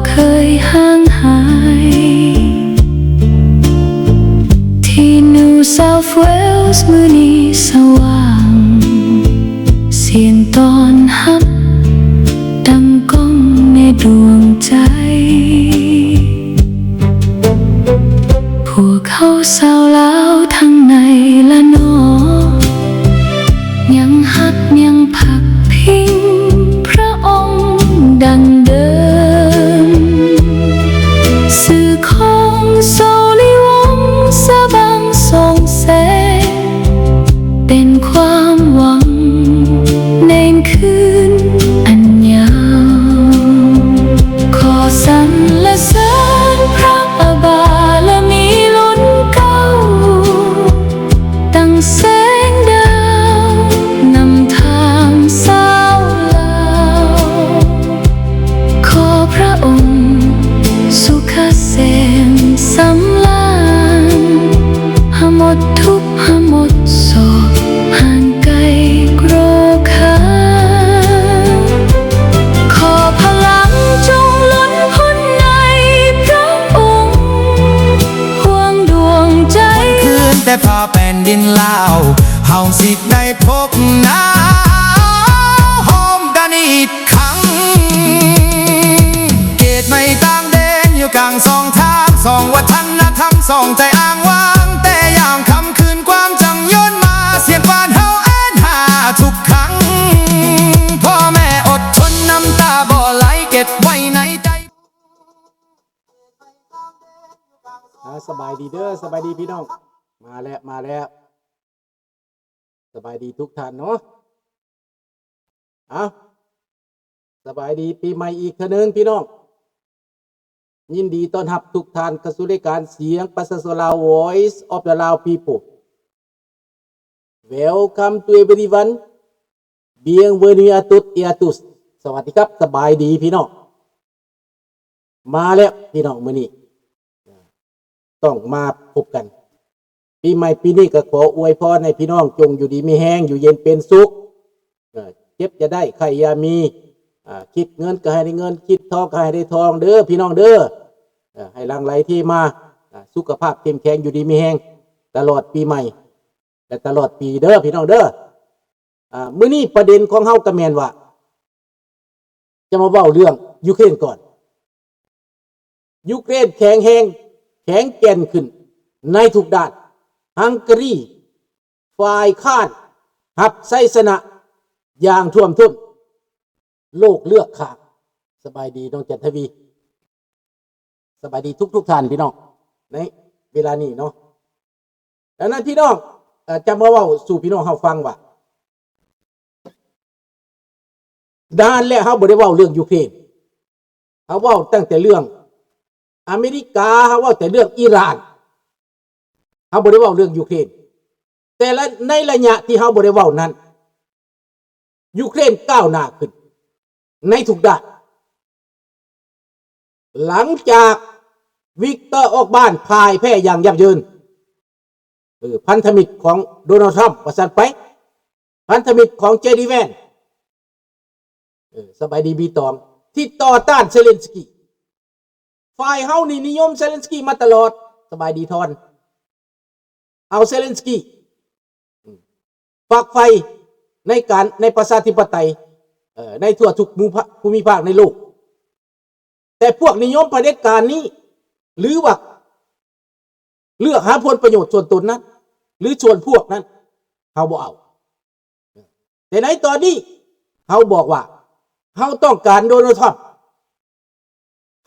ເຄີຍຫ່າງຫາຍ ທີ່ New South Wales ມື້ນີ້ສະຫວ່າງ ສຽງຕ້ອນຮັບ ດັ່ງກ້ອງໃນດວງໃຈ ພວກເຮົາຊາວລາວທັງໃນ ລະນອກ ຍັງຮັກຍັງພັກພິງພຣະອົງດັ່ງເດີມ. ຊື່ຂອງສາວລີວົງສະຫວ່າງສ່ອງແສງ ເປັນຄວາມຫວັງໃນຄືນອັນຍາວ. ຂໍສັນລະເສີນພຣະບາລະມີລຸນເກົ່າ ດັ່ງແສງດາວນຳທາງຊາວລາວ. ຂໍພຣະອົງສຸຂະເສມສຳລານ ໃຫ້ໝົດທຸກ ໃຫ້ໝົດໂສກ ຫ່າງໄກໂລຄາ. ຂໍພະລັງຈົ່ງລົ້ນພົ້ນໃນພຣະອົງ ຫ່ວງດວງໃຈ. ຄືນແຕ່ຟ້າແຜ່ນດິນລາວ ເຮົາຊິໄດ້ພົບໜ້າ ໂຮມກັນອີກຄັ້ງ. ເກດໃໝ່ຕ່າງແດນຢູ່ກາງສອງທາງ ສອງວັດທະນະທຳ ສອງໃຈອ້າງວ້າງ ແຕ່ຍາມຄ່ຳຄືນຄວາມຈັງຍອນມາ ສຽງບ້ານເຮົາແອນຫາທຸກຄັ້ງ ພໍ່ແມ່ອົດທົນນ້ຳຕາບໍ່ໄຫຼເກັບໄວ້ໃນໃຈ. ອ່າ ສະບາຍດີເດີ ສະບາຍດີພີ່ນ້ອງ ມາແລ້ວ ມາແລ້ວ ສະບາຍດີທຸກທ່ານເນາະ. ເອົ້າ ສະບາຍດີປີໃໝ່ອີກເທື່ອໜຶ່ງພີ່ນ້ອງ ຍິນດີຕ້ອນຮັບທຸກທ່ານເຂົ້າສູ່ລາຍການສຽງປະຊາຊົນລາວ Voice of the Lao People. Welcome to everyone. Bienvenido a todos y a todas. ສະຫວັດດີຄັບ ສະບາຍດີພີ່ນ້ອງ ມາແລ້ວພີ່ນ້ອງ ມື້ນີ້ຕ້ອງມາພົບກັນ. ປີໃໝ່ປີນີ້ກໍຂໍອວຍພອນໃຫ້ພີ່ນ້ອງຈົ່ງຢູ່ດີມີແຮງ ຢູ່ເຢັນເປັນສຸກ ເອີ ເຈັບຢ່າໄດ້ ໄຂ້ຢ່າມີ ອ່າ ຄິດເງິນກໍໃຫ້ໄດ້ເງິນ ຄິດທອງກໍໃຫ້ໄດ້ທອງເດີພີ່ນ້ອງເດີ ເອີ ໃຫ້ຫຼັ່ງໄຫຼເທມາ ອ່າ ສຸຂະພາບເຂັ້ມແຂງ ຢູ່ດີມີແຮງຕະຫຼອດປີໃໝ່ ແລະ ຕະຫຼອດປີເດີພີ່ນ້ອງເດີ. ອ່າ ມື້ນີ້ປະເດັນຂອງເຮົາກໍແມ່ນວ່າ ຈະມາເວົ້າເລື່ອງຢູເຄຣນກ່ອນ. ຢູເຄຣນແຂງແຮງ ແຂງແກ່ນຂຶ້ນໃນທຸກດ້ານ. ຮັງກາຣີ ຝ່າຍຄ້ານ ຮັບໄຊຊະນະຢ່າງຖ້ວມທົ້ນ. ໂລກເລືອກຂ້າງ. ສະບາຍດີນ້ອງຈັນທະວີ ສະບາຍດີທຸກໆທ່ານພີ່ນ້ອງ ໃນເວລານີ້ເນາະ. ດັ່ງນັ້ນພີ່ນ້ອງ ເອີ ຈະມາເວົ້າສູ່ພີ່ນ້ອງເຮົາຟັງວ່າ ນານແລ້ວເຮົາບໍ່ໄດ້ເວົ້າເລື່ອງຢູເຄຣນ ເຮົາເວົ້າຕັ້ງແຕ່ເລື່ອງອາເມລິກາ ເຮົາເວົ້າແຕ່ເລື່ອງອີຣານ ເຮົາບໍ່ໄດ້ເວົ້າເລື່ອງຢູເຄຣນ. ແຕ່ລະ ໃນໄລຍະທີ່ເຮົາບໍ່ໄດ້ເວົ້ານັ້ນ ຢູເຄຣນກ້າວໜ້າຂຶ້ນໃນທຸກດ້ານ. ຫຼັງຈາກວິກເຕີ ອອກບານ ພ່າຍແພ້ຢ່າງຫຍັບເຢິນ ເອີ ພັນທະມິດຂອງໂດນັລ ທຣຳ ວ່າຊັ້ນໄປ ພັນທະມິດຂອງເຈດີແວນ ເອີ ສະບາຍດີບີຕອງ ທີ່ຕໍ່ຕ້ານເຊເລັນສກີ. ຝ່າຍເຮົານີ້ນິຍົມເຊເລັນສກີມາຕະຫຼອດ ສະບາຍດີທອນ ເອົາເຊເລັນສກີ ອືມ ຝັກໃຝ່ໃນການ ໃນປະຊາທິປະໄຕ ເອີ ໃນທົ່ວທຸກໝູ່ພະ ພູມິພາກໃນໂລກ. ແຕ່ພວກນິຍົມຜະເດັດການນີ້ ຫຼືວ່າເລືອກຫາຜົນປະໂຫຍດສ່ວນຕົນນັ້ນ ຫຼືສ່ວນພວກນັ້ນ ເຮົາບໍ່ເອົາ. ແຕ່ໃນຕອນນີ້ເຮົາບອກວ່າ ເຮົາຕ້ອງການໂດນັລ ທຣຳ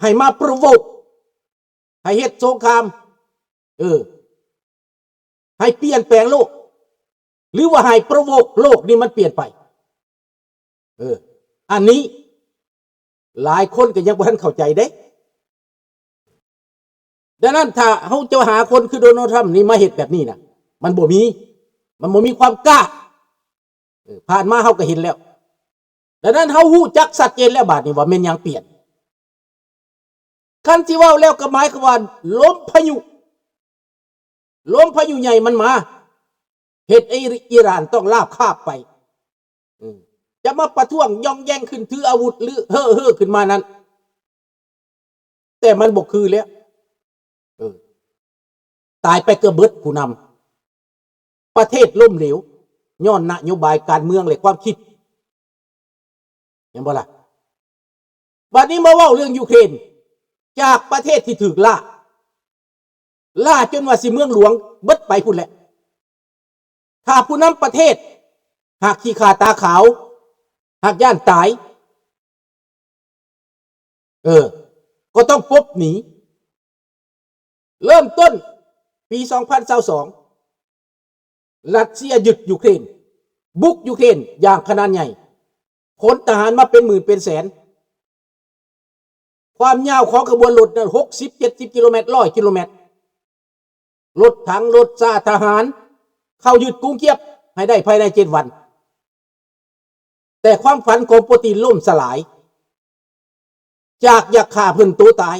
ໃຫ້ມາໂປຣໂວກ ໃຫ້ເຮັດສົງຄາມ ເອີ ໃຫ້ປ່ຽນແປງໂລກ ຫຼືວ່າໃຫ້ໂປຣໂວກໂລກນີ້ມັນປ່ຽນໄປ. ເອີ ອັນນີ້ຫຼາຍຄົນກໍຍັງບໍ່ທັນເຂົ້າໃຈເດ້. ດັ່ງນັ້ນ ຖ້າເຮົາຈະຫາຄົນຄືໂດນັລ ທຣຳນີ້ມາເຮັດແບບນີ້ນະ ມັນບໍ່ມີ ມັນບໍ່ມີຄວາມກ້າ. ເອີ ຜ່ານມາເຮົາກໍເຫັນແລ້ວ. ດັ່ງນັ້ນ ເຮົາຮູ້ຈັກຊັດເຈນແລ້ວບາດນີ້ວ່າແມ່ນຫຍັງປ່ຽນ. ຄັນຊິເວົ້າແລ້ວກໍໝາຍຄວາມວ່າ ລົມພາຍຸ ລົມພາຍຸໃຫຍ່ມັນມາ ເຮັດໃຫ້ອີຣານຕ້ອງລາບຄາບໄປ. ອືມ ຈະມາປະທ້ວງຢ່ອງແຢ່ງຂຶ້ນ ຖືອາວຸດ ຫຼື ເຮີ້ໆຂຶ້ນມານັ້ນ ແຕ່ມັນບໍ່ຄືແລ້ວ ເອີ ຕາຍໄປເກືອບເບິດຜູ້ນຳ ປະເທດລົ້ມເຫຼວ ຍ້ອນນະໂຍບາຍການເມືອງ ແລະ ຄວາມຄິດ ແມ່ນບໍ່ລະ? ບັດນີ້ມາເວົ້າເລື່ອງຢູເຄຣນ ຈາກປະເທດທີ່ຖືກລ້າ ລ້າຈົນວ່າຊິເມືອງຫຼວງເບິດໄປພຸ້ນແຫຼະ. ຖ້າຜູ້ນຳປະເທດຫາກຂີ້ຂ້າຕາຂາວ ຫາກຢ້ານຕາຍ ເອີ ກໍຕ້ອງປົບໜີ. ເລີ່ມຕົ້ນປີສອງພັນຊາວສອງ ຣັດເຊຍຍຶດຢູເຄຣນ, ບຸກຢູເຄຣນຢ່າງຂະໜານໃຫຍ່, ຂົນທະຫານມາເປັນໝື່ນເປັນແສນ, ຄວາມຍາວຂອງຂະບວນລົດນັ້ນ ຫົກສິບ ເຈັດສິບກິໂລແມັດ, ຮ້ອຍກິໂລແມັດ, ລົດຖັງ, ລົດຊາ, ທະຫານ ເຂົ້າຍຶດກຸງກຽບໃຫ້ໄດ້ພາຍໃນເຈັດວັນ. ແຕ່ຄວາມຝັນຂອງໂປຕິນລົ້ມສະຫຼາຍ ຈາກຢາກຂ້າເພິ່ນໂຕຕາຍ,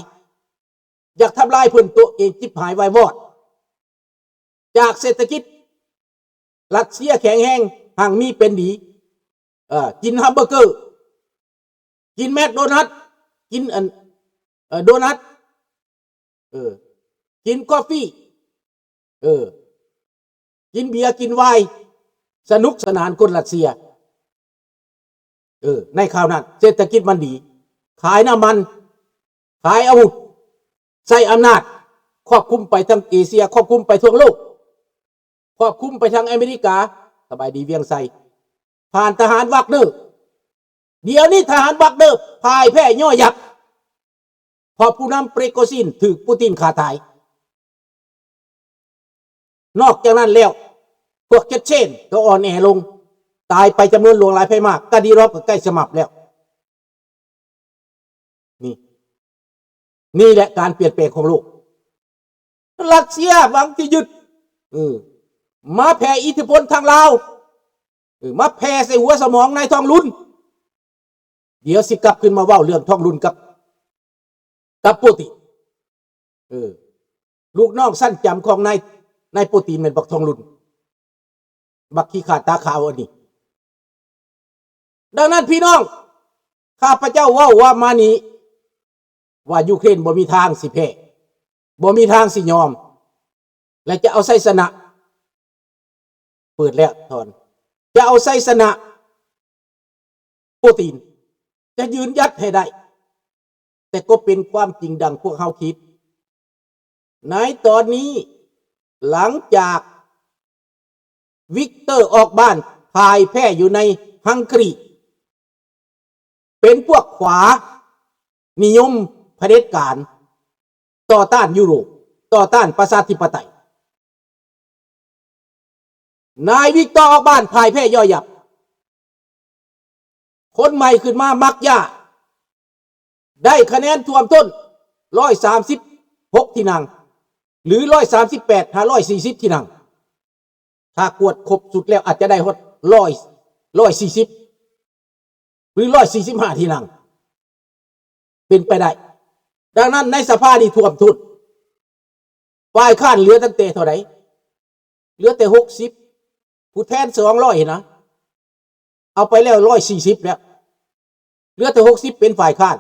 ຢາກທຳລາຍເພິ່ນໂຕເອງຈິບຫາຍວາຍວອດ, ຈາກເສດຖະກິດຣັດເຊຍແຂງແຮງຮັ່ງມີເປັນດີ, ເອີ ກິນແຮມເບີເກີ, ກິນແມັກໂດນັດ, ກິນອັນ ເອີ ໂດນັດ, ເອີ ກິນກາເຟ, ເອີ ກິນເບຍ ກິນໄວນ໌, ສະໜຸກສະໜານຄົນຣັດເຊຍ. ເອີ ໃນຄາວນັ້ນເສດຖະກິດມັນດີ, ຂາຍນ້ຳມັນ, ຂາຍອາວຸດ, ໃຊ້ອຳນາດຄວບຄຸມໄປທັງເອເຊຍ, ຄວບຄຸມໄປທົ່ວໂລກ, ຄວບຄຸມໄປທັງອາເມລິກາ, ສະບາຍດີວຽງໄຊ, ຜ່ານທະຫານວາກເນີ. ດຽວນີ້ທະຫານວາກເນີພ່າຍແພ້ຫຍໍ້ຫຍັບ ເພາະຜູ້ນຳປຣິໂກຊິນຖືກປູຕິນຂ້າຕາຍ. ນອກຈາກນັ້ນແລ້ວ ພວກເຈັດເຊນກໍອ່ອນແອລົງ, ຕາຍໄປຈຳນວນຫຼວງຫຼາຍໄປມາ, ກາດີຣອບກໍໃກ້ສະໝັບແລ້ວ. ນີ້ ນີ້ແຫຼະການປ່ຽນແປງຂອງໂລກ. ຣັດເຊຍຫວັງທີ່ຍຶດ ເອີ ມາແຜ່ອິດທິພົນທາງລາວ, ເອີ ມາແຜ່ໃສ່ຫົວສະໝອງນາຍທອງລຸນ. ດຽວຊິກັບຄືນມາເວົ້າເລື່ອງທອງລຸນກັບ ກັບປູຕິນ. ເອີ ລູກນ້ອງຊັ້ນຈຳຂອງນາຍ ນາຍປູຕິນແມ່ນບັກທອງລຸນ, ບັກຂີ້ຂ້າຕາຂາວອັນນີ້. ດັ່ງນັ້ນພີ່ນ້ອງ, ຂ້າພະເຈົ້າເວົ້າວ່າມານີ້ ວ່າຢູເຄຣນບໍ່ມີທາງຊິແພ້, ບໍ່ມີທາງຊິຍອມ ແລະ ຈະເອົາໄຊຊະນະ. ເປີດແລ້ວ ຖອນ. ຈະເອົາໄຊຊະນະປູຕິນ, ຈະຢືນຢັດໃຫ້ໄດ້. ແຕ່ກໍເປັນຄວາມຈິງດັ່ງພວກເຮົາຄິດ. ໃນຕອນນີ້, ຫຼັງຈາກວິກເຕີ ອອກບານ ພ່າຍແພ້ຢູ່ໃນຮັງກຣີ, ເປັນພວກຂວານິຍົມຜະເດັດການ, ຕໍ່ຕ້ານຢູໂຣບ, ຕໍ່ຕ້ານປະຊາທິປະໄຕ. ນາຍວິກເຕີ ອອກບານ ພ່າຍແພ້ຫຍໍ້ຫຍັບ. ຄົນໃໝ່ຂຶ້ນມາ ມັກຢາ ໄດ້ຄະແນນຖ້ວມຕົ້ນ ຮ້ອຍສາມສິບຫົກທີ່ນັ່ງ ຫຼື ຮ້ອຍສາມສິບແປດຫາຮ້ອຍສີ່ສິບທີ່ນັ່ງ. ຖ້າກວດຄົບຊຸດແລ້ວ ອາດຈະໄດ້ຮອດຮ້ອຍ ຮ້ອຍສີ່ສິບ ຫຼື ຮ້ອຍສີ່ສິບຫ້າທີ່ນັ່ງ ເປັນໄປໄດ້. ດັ່ງນັ້ນໃນສະພານີ້ຖ້ວມທຸນ, ຝ່າຍຄ້ານເຫຼືອຕັ້ງແຕ່ເທົ່າໃດ? ເຫຼືອແຕ່ຫົກສິບ, ຜູ້ແທນສອງຮ້ອຍນະ, ເອົາໄປແລ້ວຮ້ອຍສີ່ສິບແລ້ວ, ເຫຼືອແຕ່ຫົກສິບເປັນຝ່າຍຄ້ານ.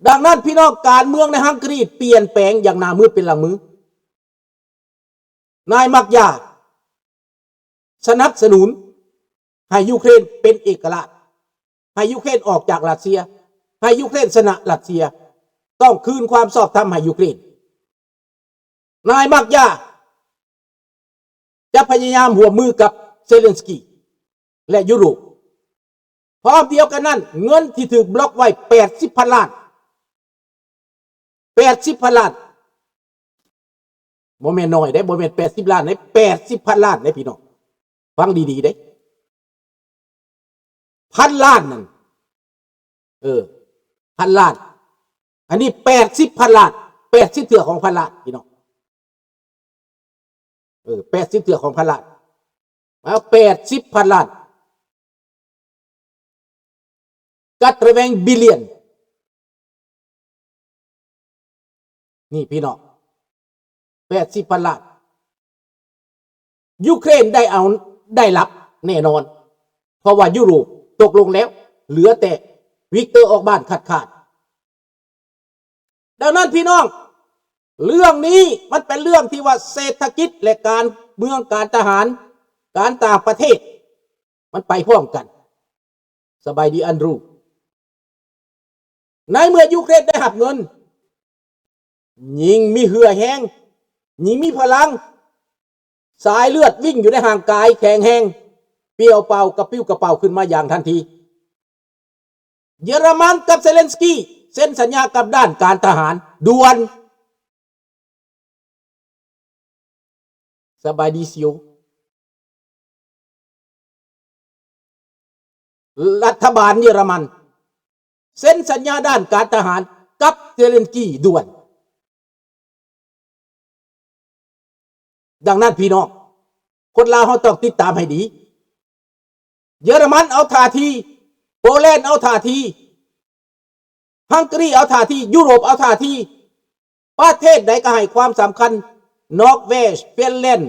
ດັ່ງນັ້ນ ພີ່ນ້ອງ, ການເມືອງໃນຮັງກຣີປ່ຽນແປງຢ່າງໜ້າມືເປັນຫຼັງມື. ນາຍມັກຢາສະໜັບສະໜູນໃຫ້ຢູເຄຣນເປັນເອກະລາດ, ໃຫ້ຢູເຄຣນອອກຈາກຣັດເຊຍ, ໃຫ້ຢູເຄຣນຊະນະຣັດເຊຍ, ຕ້ອງຄືນຄວາມຊອບທຳໃຫ້ຢູເຄຣນ. ນາຍມັກຢາຈະພະຍາຍາມຮ່ວມມືກັບເຊເລັນສກີ ແລະ ຢູໂຣບ. ພ້ອມດຽວກັນນັ້ນ, ເງິນທີ່ຖືກບລັອກໄວ້ ແປດສິບພັນລ້ານ, ແປດສິບພັນລ້ານ, ບໍ່ແມ່ນນ້ອຍເດ້, ບໍ່ແມ່ນແປດສິບລ້ານເດ້, ແປດສິບພັນລ້ານເດ້ ພີ່ນ້ອງ, ຟັງດີໆເດ້. ພັນລ້ານນັ້ນ, ເອີ ພັນລ້ານ, ອັນນີ້ແປດສິບພັນລ້ານ, ແປດສິບເທື່ອຂອງພັນລ້ານ ພີ່ນ້ອງ. ເອີ ແປດສິບເທື່ອຂອງພັນລ້ານ, ມາແປດສິບພັນລ້ານ, ກັດລະແວງບິລຽນ. ນີ້ ພີ່ນ້ອງ, ແປດສິບພັນລ້ານ. ຢູເຄຣນໄດ້ເອົາ ໄດ້ຮັບແນ່ນອນ, ເພາະວ່າຢູໂຣບຕົກລົງແລ້ວ, ເຫຼືອແຕ່ວິກເຕີ ອອກບານ ຄັດຄ້ານ. ດັ່ງນັ້ນພີ່ນ້ອງ ເລື່ອງນີ້ມັນເປັນເລື່ອງທີ່ວ່າເສດຖະກິດ ແລະ ການເມືອງ ການທະຫານ ການຕ່າງປະເທດ ມັນໄປພ້ອມກັນ. ສະບາຍດີ Andrew. ໃນເມື່ອຢູເຄຣນໄດ້ຮັບເງິນ ຍິ່ງມີເຫື່ອແຮງ ຍິ່ງມີພະລັງ ສາຍເລືອດວິ່ງຢູ່ໃນຮ່າງກາຍແຂງແຮງ ປ່ຽວເປົ່າກະປິວກະເປົາຂຶ້ນມາຢ່າງທັນທີ. ເຢຍລະມັນກັບເຊເລັນສກີເຊັນສັນຍາກັບດ້ານການທະຫານດ່ວນ. ສະບາຍດີຊິວ. ລັດຖະບານເຢຍລະມັນເຊັນສັນຍາດ້ານການທະຫານກັບເຊເລັນສກີດ່ວນ. ດັ່ງນັ້ນພີ່ນ້ອງ ຄົນລາວເຮົາຕ້ອງຕິດຕາມໃຫ້ດີ. ເຢຍລະມັນເອົາທ່າທີ, ໂປແລນເອົາທ່າທີ, ຮັງກາຣີເອົາທ່າທີ, ຢູໂຣບເອົາທ່າທີ. ປະເທດໃດກໍໃຫ້ຄວາມສຳຄັນ, ນໍເວຊ, ຟິນແລນ,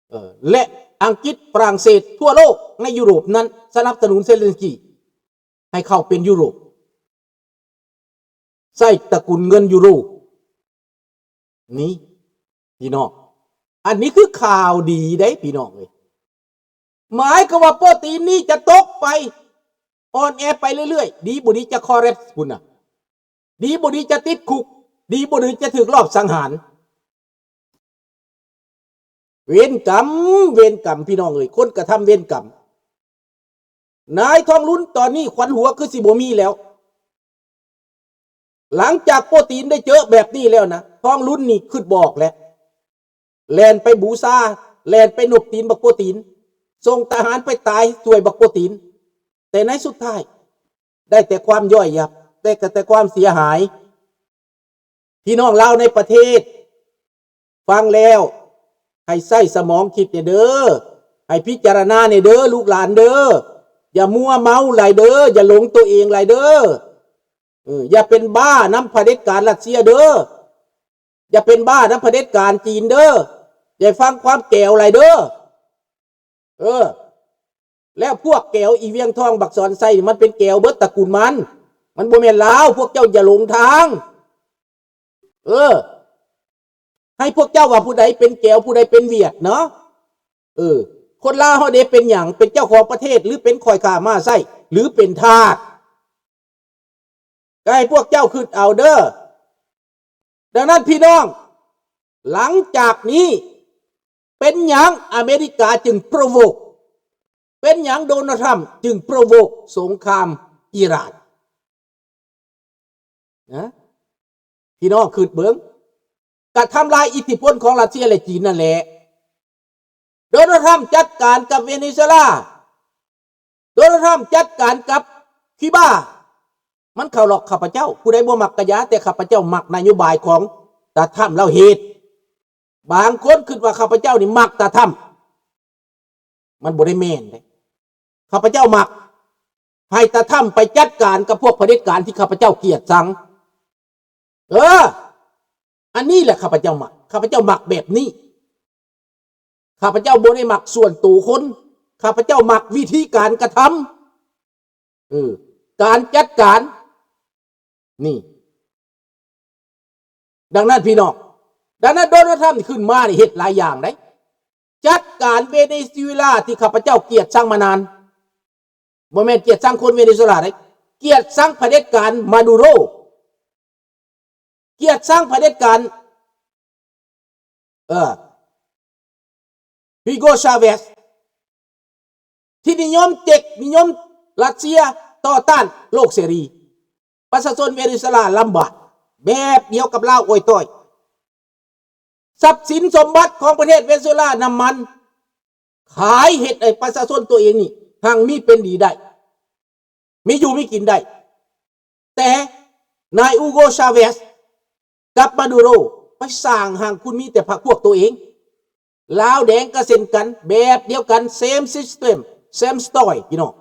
ເອີ ແລະ ອັງກິດ, ຝຣັ່ງເສດ, ທົ່ວໂລກໃນຢູໂຣບນັ້ນສະໜັບສະໜູນເຊເລັນສກີໃຫ້ເຂົ້າເປັນຢູໂຣບ. ໃຊ້ຕະກຸນເງິນຢູໂຣ. ນີ້ພີ່ນ້ອງ ອັນນີ້ຄືຂ່າວດີເດ້ພີ່ນ້ອງເອີຍ. ໝາຍຄວາມວ່າໂປຕີນນີ້ຈະຕົກໄປ ອ່ອນແອໄປເລື້ອຍໆ. ດີບໍ່ດີຈະຄໍຣັບພຸ້ນນະ. ດີບໍ່ດີຈະຕິດຄຸກ. ດີບໍ່ດີຈະຖືກລອບສັງຫານ. ເວນກຳ ເວນກຳ ພີ່ນ້ອງເອີຍ ຄົນກະທຳເວນກຳ. ນາຍທອງລຸນຕອນນີ້ຂວັນຫົວຄືຊິບໍ່ມີແລ້ວ. ຫຼັງຈາກໂປຕີນໄດ້ເຈີແບບນີ້ແລ້ວນະ ທອງລຸນນີ້ຄຶດບໍ່ອອກແລ້ວ. ແລ່ນໄປບູຊາ, ແລ່ນໄປນົບຕີນບັກໂປຕີນ, ສົ່ງທະຫານໄປຕາຍຊ່ວຍບັກໂປຕີນ. ແຕ່ໃນສຸດທ້າຍ ໄດ້ແຕ່ຄວາມຍ່ອຍຍັບ, ໄດ້ແຕ່ຄວາມເສຍຫາຍ. ພີ່ນ້ອງລາວໃນປະເທດ ຟັງແລ້ວໃຫ້ໃຊ້ສະໝອງຄິດແດ່ເດີ, ໃຫ້ພິຈາລະນາແດ່ເດີ ລູກຫຼານເດີ. ຢ່າມົວເມົາຫຼາຍເດີ, ຢ່າຫຼົງໂຕເອງຫຼາຍເດີ. ເອີ ຢ່າເປັນບ້ານຳຜະເດັດການຣັດເຊຍເດີ, ຢ່າເປັນບ້ານຳຜະເດັດການຈີນເດີ, ຢ່າຟັງຄວາມແກວຫຼາຍເດີ. ເອີ ແລ້ວພວກແກວອີວຽງທອງ ບັກສອນໄຊ ມັນເປັນແກວເບິດຕະກຸນມັນ, ມັນບໍ່ແມ່ນລາວ. ພວກເຈົ້າຢ່າຫຼົງທາງ. ເອີ ໃຫ້ພວກເຈົ້າວ່າຜູ້ໃດເປັນແກວ ຜູ້ໃດເປັນຫວຽດເນາະ. ເອີ ຄົນລາວເຮົາເດ ເປັນຫຍັງ? ເປັນເຈົ້າຂອງປະເທດ ຫຼື ເປັນຂ້ອຍຂ້າມ້າໃຊ້ ຫຼື ເປັນທາດ? ກໍໃຫ້ພວກເຈົ້າຄິດເອົາເດີ. ດັ່ງນັ້ນພີ່ນ້ອງ ຫຼັງຈາກນີ້ ເປັນຫຍັງອາເມລິກາຈຶ່ງໂປຣໂວກ? ເປັນຫຍັງໂດນັລທຣຳຈຶ່ງໂປຣໂວກສົງຄາມອີຣານ? ນະ ພີ່ນ້ອງຄິດເບິ່ງ, ກະທຳລາຍອິດທິພົນຂອງຣັດເຊຍ ແລະ ຈີນນັ້ນແຫຼະ. ໂດນັລທຣຳຈັດການກັບເວເນຊູເອລາ, ໂດນັລທຣຳຈັດການກັບຄິວບາ. ມັນເຂົ້າລັອກຂ້າພະເຈົ້າ, ຜູ້ໃດບໍ່ມັກກະຢ່າ, ແຕ່ຂ້າພະເຈົ້າມັກນະໂຍບາຍຂອງຕາທຣຳລາວເຮັດ. ບາງຄົນຄິດວ່າຂ້າພະເຈົ້ານີ້ມັກຕາທຣຳ, ມັນບໍ່ໄດ້ແມ່ນເດ້. ຂ້າພະເຈົ້າມັກໃຫ້ຕາທຣຳໄປຈັດການກັບພວກຜະເດັດການທີ່ຂ້າພະເຈົ້າກຽດຊັງ. ເອີ ອັນນີ້ແຫຼະຂ້າພະເຈົ້າມັກ, ຂ້າພະເຈົ້າມັກແບບນີ້. ຂ້າພະເຈົ້າບໍ່ໄດ້ມັກສ່ວນໂຕຄົນ, ຂ້າພະເຈົ້າມັກວິທີການກະທຳ, ເອີ ການຈັດການ ນີ້. ດັ່ງນັ້ນພີ່ນ້ອງ, ດັ່ງນັ້ນໂດນັລທຣຳຂຶ້ນມານີ້ເຮັດຫຼາຍຢ່າງເດ້. ຈັດການເວເນຊູເອລາທີ່ຂ້າພະເຈົ້າກຽດຊັງມານານ, ບໍ່ແມ່ນກຽດຊັງຄົນເວເນຊູເອລາເດ້, ກຽດຊັງຜະເດັດການມາດູໂຣ, ກຽດຊັງຜະເດັດການ ເອີ ຮີໂກ ຊາເວສ ທີ່ນິຍົມເຈັກ ນິຍົມຣັດເຊຍຕໍ່ຕ້ານໂລກເສລີ. ປະຊາຊົນເວເນຊູເອລາລຳບາກແບບດຽວກັບລາວໂອຍຕ້ອຍ. ຊັບສິນສົມບັດຂອງປະເທດເວເນຊູເອລາ ນ້ຳມັນ ຂາຍເຮັດໃຫ້ປະຊາຊົນຕົວເອງນີ້ຮັ່ງມີເປັນດີໄດ້, ມີຢູ່ມີກິນໄດ້. ແຕ່ນາຍ ອູໂກ ຊາເວສ ກັບມາດູໂຣ ໄປສ້າງຮັ່ງຄຸນມີແຕ່ພັກພວກຕົວເອງ. ລາວແດງກໍເຊັ່ນກັນ, ແບບດຽວກັນ, ເຊມຊິສເຕັມ, ເຊມສະຕອຍ ພີ່ນ້ອງ.